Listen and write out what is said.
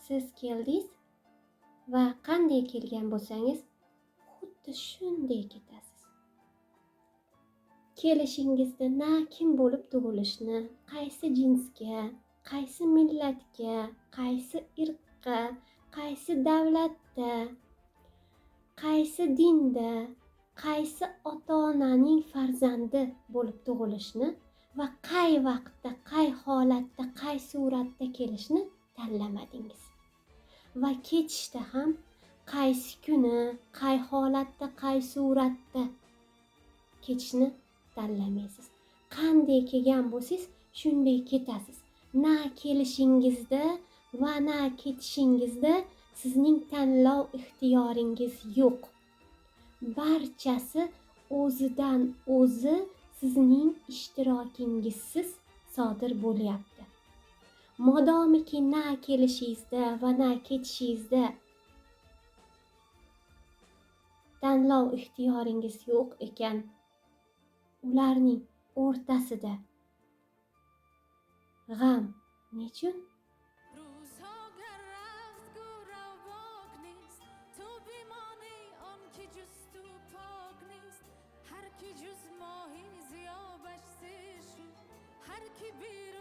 Siz keldingiz va qanday kelgan bo'lsangiz, xuddi shunday ketasiz. Kelishingizda na kim bo'lib tug'ilishni, qaysi jinsga, qaysi millatga, qaysi irqqa, qaysi davlatda, qaysi dinda, qaysi ota-onaning farzandi bo'lib tug'ilishni va qay vaqtda, qay holatda, qay suratda kelishni tanlamadingiz. Va ketishda ham qaysi kuni, qay holatda, qay suratda ketishni tanlamaysiz. Qanday kelgan bo'lsangiz, shunday ketasiz. Na kelishingizda va na ketishingizda sizning tanlov ixtiyoringiz yo'q. Barchasi o'zidan o'zi sizning ishtirokingizsiz sodir bo'lyapti. Modomiki na kelishingizda va na ketishingizda tanlov ixtiyoringiz yo'q ekan, ularning o'rtasida g'am nechun? روزها گر رفت گو باک نیست، تو بیمانی آن که جز تو پاک نیست. هر کی جز ماهی زیابش سیر شد، هر کی بی